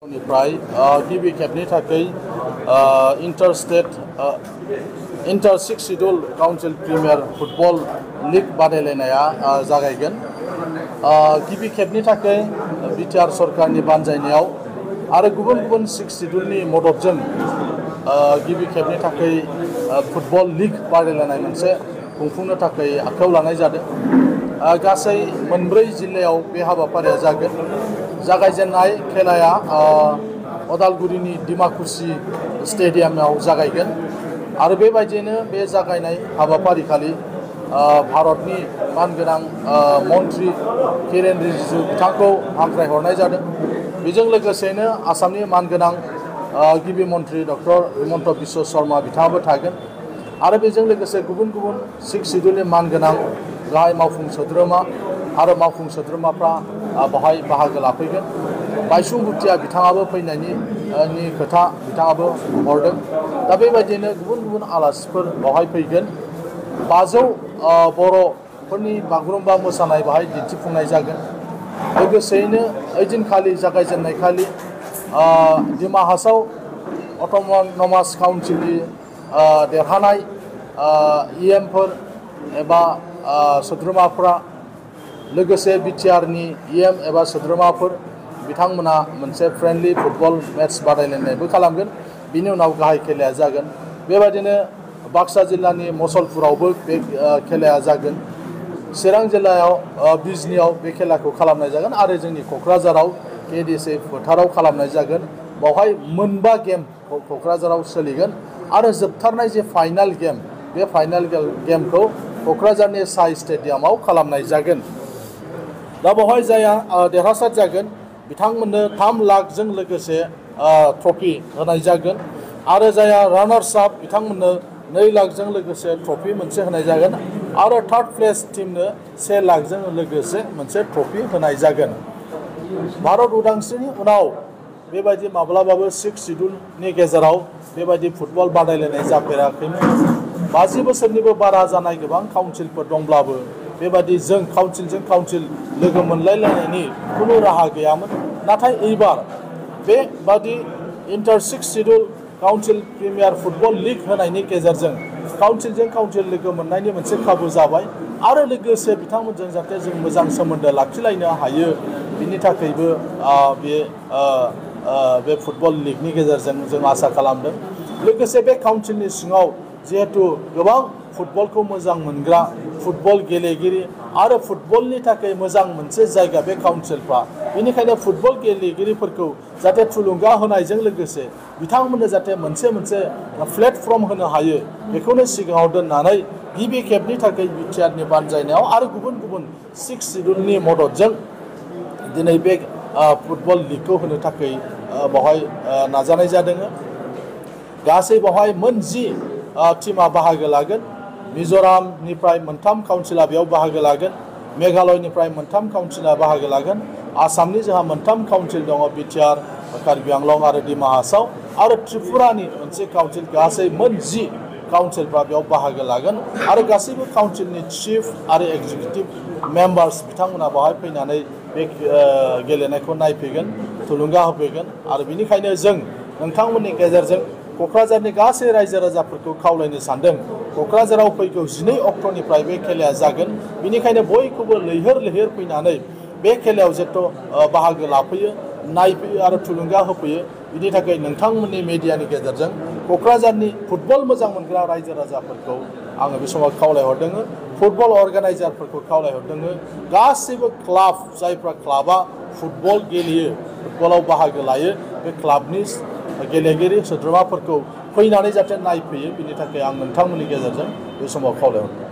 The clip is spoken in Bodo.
निफ्राय गिबि खेबनि थाखाय inter six schedule council premier football league बादायलायनाया जागायगोन। गिबि खेबनि थाखाय बिटिआर सरकारनि बानजायनायाव आरो गुबुन गुबुन सिक्स शिड्यूलनि मददजों गिबि खेबनि थाखाय फुटबल लीग बादायलायनाय मोनसे खुंफुंनो थाखाय आखायाव लानाय जादों। गासै मोनब्रै जिल्लायाव बे हाबाफारिया जागोन। जागायजेननाय खेलाया अदालगुरिनि डिमाकुसि स्टेडियामाव जागायगोन आरो बेबायदिनो बे जागायनाय हाबाफारिखालि भारतनि मानगोनां मन्त्रि किरेन रिजिजु बिथांखौ हांख्रायहरनाय जादों। बेजों लोगोसेनो आसामनि मानगोनां गिबि मन्त्रि डक्टर हिमन्त बिश्व शर्मा बिथाङाबो थागोन आरो बेजों लोगोसे गुबुन गुबुन सिक्स शिड्यूलनि मानगोनां गाहाय मावफुं सोद्रोमा आरो मावफुं सोद्रोमाफ्रा बाहाय बाहागो लाफैगोन। बायसुं भुटिया बिथाङाबो फैनायनि खोथा बिथाङाबो हरदों। दा बेबायदिनो गुबुन गुबुन आलासिफोर बाहाय फैगोन। 500 बर'फोरनि बागुरुम्बा मोसानाय बाहाय दिन्थिफुंनाय जागोन। लोगोसेयैनो ओइदिनखालि जागायजेननाय खालि डिमा हासाव अट'नमास काउन्सिलनि देरहानाय इएमफोर एबा सोद्रोमाफ्रा लोगोसे बिटिआरनि इएम एबा सोद्रोमाफोर बिथांमोना मोनसे फ्रेन्डलि फुटबल मेट्स बादायलायनायबो खालामगोन। बिनि उनाव गाहाय खेलाया जागोन। बेबायदिनो बाक्सा जिल्लानि मसलपुरावबो बे खेलाया जागोन। चिरां जिल्लायाव बिजनियाव बे खेलाखौ खालामनाय जागोन आरो जोंनि क'क्राझाराव केडिसि फोथाराव खालामनाय जागोन। बावहाय मोनबा गेम क'क्राझाराव सोलिगोन आरो जोबथारनाय जे फाइनाल गेम बे फाइनाल गेमखौ क'क्राझारनि साइ स्टेडियामाव खालामनाय जागोन। दा बावहाय जाया देरहासार जागोन बिथांमोननो 3 लाखजों लोगोसे ट्रफि होनाय जागोन आरो जाया रानार्स आप बिथांमोननो 2 लाखजों लोगोसे ट्रफि मोनसे होनाय जागोन आरो थार्ड प्लेस टीमनो 1 लाखजों लोगोसे मोनसे ट्रफि होनाय जागोन। भारत उदांस्रिनि उनाव बेबायदि माब्लाबाबो सिक्स शिड्यूलनि गेजेराव बेबायदि फुटबल बादायलायनाय जाफेराखैमोन। 50 बोसोरनिबो बारा जानाय गोबां काउन्सिलफोर दंब्लाबो बेबायदि जों काउन्सिलजों काउन्सिल लोगो मोनलायलायनायनि खुनु राहा गैयामोन। नाथाय एबार बेबादि inter six schedule council premier football league होनायनि गेजेरजों काउन्सिलजों काउन्सिल लोगो मोननायनि मोनसे खाबु जाबाय आरो लोगोसे बिथांमोनजों जाहाथे जों मोजां सोमोन्दो लाखिलायनो हायो बिनि थाखायबो बे फुटबल लीगनि गेजेरजों जों आसा खालामदों। लोगोसे बे काउन्सिलनि सिङाव जिहेतु गोबां फुटबलखौ मोजां मोनग्रा फुटबल गेलेगिरि आरो फुटबलनि थाखाय मोजां मोनसे जायगा बे काउन्सिलफ्रा, बेनिखायनो फुटबल गेलेगिरिफोरखौ जाहाथे थुलुंगा होनायजों लोगोसे बिथांमोननो जाहाथे मोनसे प्लेटफर्म होनो हायो बेखौनो सिगाङाव दोननानै गिबि खेबनि थाखाय बिटिआरनि बानजायनायाव आरो गुबुन गुबुन सिक्स शिड्यूलनि मददजों दिनै बे फुटबल लीगखौ होनो थाखाय बावहाय नाजानाय जादों। गासै बावहाय मोन 10 टीमा बाहागो लागोन। मिज'रामनिफ्राय 3 काउन्सिला बेयाव बाहागो लागोन। मेघालयनिफ्राय 3 काउन्सिला बाहागो लागोन। आसामनि जोंहा 3 काउन्सिल दङ, बिटिआर, कार्बि आंलं आरो डिमा हासाव आरो त्रिपुरानि मोनसे काउन्सिल। गासै मोन 10 काउन्सिलफ्रा बेयाव बाहागो लागोन आरो गासैबो काउन्सिलनि चिफ आरो एक्जिकिउटिभ मेम्बार्स बिथांमोना बाहाय फैनानै बे गेलेनायखौ नायफैगोन, थुलुंगा होफैगोन आरो बेनिखायनो जों नोंथांमोननि गेजेरजों क'क्राझारनि गासै रायजो राजाफोरखौ खावलायनो सानदों। क'क्राझाराव फैगौ 12 अक्ट'निफ्राय बे खेलाया जागोन। बेनिखायनो बयखौबो लैहोर फैनानै बे खेलायाव जेथ' बाहागो लाफैयो, नायफैयो आरो थुलुंगा होफैयो। बिनि थाखाय नोंथांमोननि मिडियानि गेजेरजों क'क्राझारनि फुटबल मोजां मोनग्रा रायजो राजाफोरखौ आङो बे समाव खावलायहरदों। फुटबल अर्गानाइजारफोरखौ खावलायहरदों। गासैबो क्लाब, जायफ्रा क्लाबा फुटबल गेलेयो, फुटबलाव बाहागो लायो, बे क्लाबनि गेलेगिरि सोद्रोमाफोरखौ फैनानै जाहाथे नायफैयो बिनि थाखाय आं नोंथांमोननि गेजेरजों बे समाव खावलायहरदों।